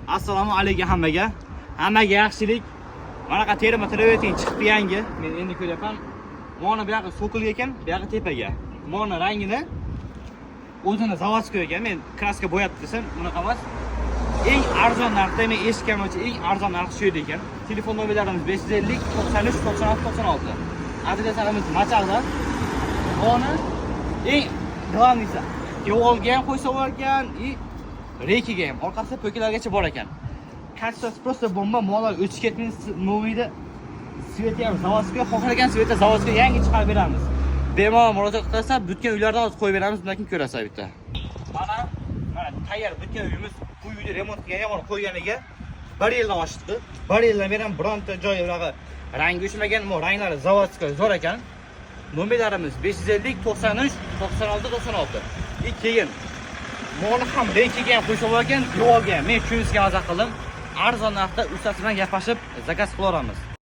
Assalomu alaykum hammaga. Hammaga yaxshilik. Manaqa terma travertin chiqdi yangi. Men endi ko'ryapman. Mana bu yog'i so'kilgan ekan, bu yog'i tepaga. Mana rangini o'zini заводской ekan. Men краска bo'yabdi desam, unaqa emas. Eng arzon narxda, men eshitgan bo'yicha eng arzon narx shu yerda ekan. Telefon nomerlarimiz 550 93 96 96. Adreslarimiz Machaqda. Mana eng главный si devorga ham qo'ysa bo'lar ekan и рейка ga ham, orqasida po'kalargacha bor ekan. Качество si просто bomba, mollar o'chib ketmaydi, новый da цвет i ham заводской, xohlagan цвет da заводской yangi chiqarib beramiz. Bemalol murojaat qilsa, butgan uylardan hozir qo'yib beramiz, undan keyin ko'rasiz bitta. Mana tayyor butgan uyimiz, bu uyni remont qilgan, mana qo'yganiga bir yildan oshdi. Bir yildan beri ham bironta joyi unaqa rangi o'chmagan, bu ranglari заводской, zo'r ekan. Nomerlarimiz 550 93 96 96. И keyin molni ham рейка ga ham qo'ysa bo'lar ekan, devorga ham. Men shunisiga maza qildim. Arzon narxda ustasi bilan gaplashib, заказ qilaveramiz.